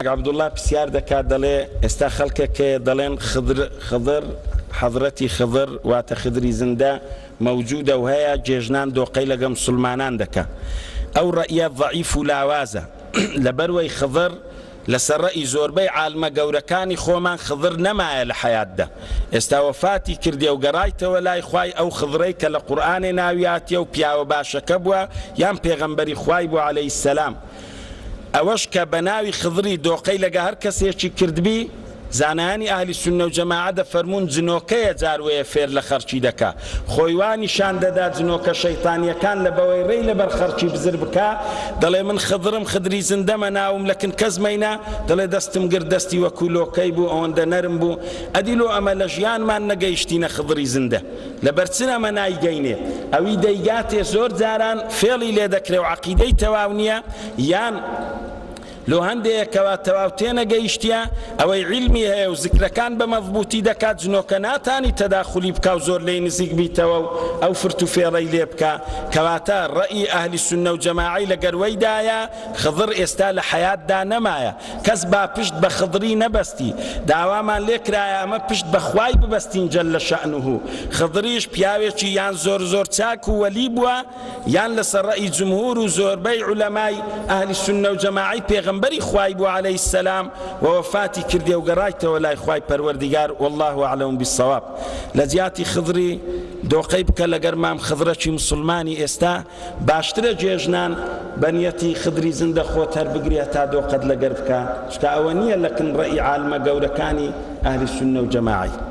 کاک عەبدوڵا پرسیار دەکات دەڵێ ئێستا خەڵکێک هەیە دەڵێن خدر خضر حەزرەتی خضر واتە خدری زیندە مەوجودە و هەیە جێژنان دۆقەی لەگە مسوڵمانان دەکا ئەو ڕەئیە ضعیف و لاوازە لەبەروەی خضر لەسەر ڕەئی زۆربەی عالمە گەورەکانی خۆمان خضر نەمایە لە حەیاتدا ئێستا وەفاتی کردیە و گەڕایتەوە لای خوای ئەو خضرەی کە لە قورئانێ ناویاتیە و پیاوە باشەکە بوە یان پێغەمبەری خوای بوە علیە السلام ئەوەش کە بە ناوی خضری دۆقەی لەگە هەر کەسێکی کردبی، زانایانی ئەهلی سوننە و جەماعە دەفەرموون جنۆکەیە جار وەیە فێر لە خەڕکی دەکا، خۆی وا نیشان دەدا جنۆکە شەیتانیەکان لە بەوەی ڕێی لەبەر خەڕکی بزر بکا، دەڵێ من خضرم خدری زیندەمە ناوم لە کن کەس مەینە، دەڵێ دەستم گرت دەستی وەکوو لۆکەی بوو ئەوەندە نەرم بوو، ئەدی لۆ ئەمە لە ژیانمان نەگەیشتینە خضری زیندە؟ لەبەر چ ئەمە نایگەینێ؟ ئەوی دەیگاتێ زۆر جاران فێڵی لێ دەکرێ و عەقیدەی تەواو نییە، یان لۆ هەندێیە کەوا تەواو تێنەگەیشتیە، ئەوەی عیلمی هەیە و زکرەکان بە مەزبووتی دەکات جنۆکە ناتانی تەداخولی بکا و زۆر لێی نزیک بیتەوە و ئەو فرت و فێڵەی لێ بکا، کەواتە ڕەئی ئەهلی سوننە و جەماعەی لە گەروەیدایە، خضر ئێستا لە حەیاتدا نەمایە، کەس با پشت بە خضری نەبەستی، داوامان لێ کرایە ئەمە پشت بە خوای ببەستین جل شأنه، خضریش پیاوێکی یان زۆر زۆر چاک و وەلی بووە یان لەسەر ڕەئی جمهور و زۆربەی عولەمای ئەهلی سوننە و جەماعەی پێغەمبەری خوای بووە علیە السلام و وەفاتی کردیە و گەڕایتەوە لای خوای پەروەردیگار واللە اعلم بالصواب لەجیاتی خضری دۆقەی بکە لەگەر مام خضرەکی موسڵمانی ئێستا باشترە جێژنان بە نیەتی خدری زیندە خۆت هەر بگری هەتا دۆقەت لەگەر بکا چونکە ئەوە نیە لە کن ڕەئی عالمە گەورەکانی ئەهلی سوننە و جەماعەی.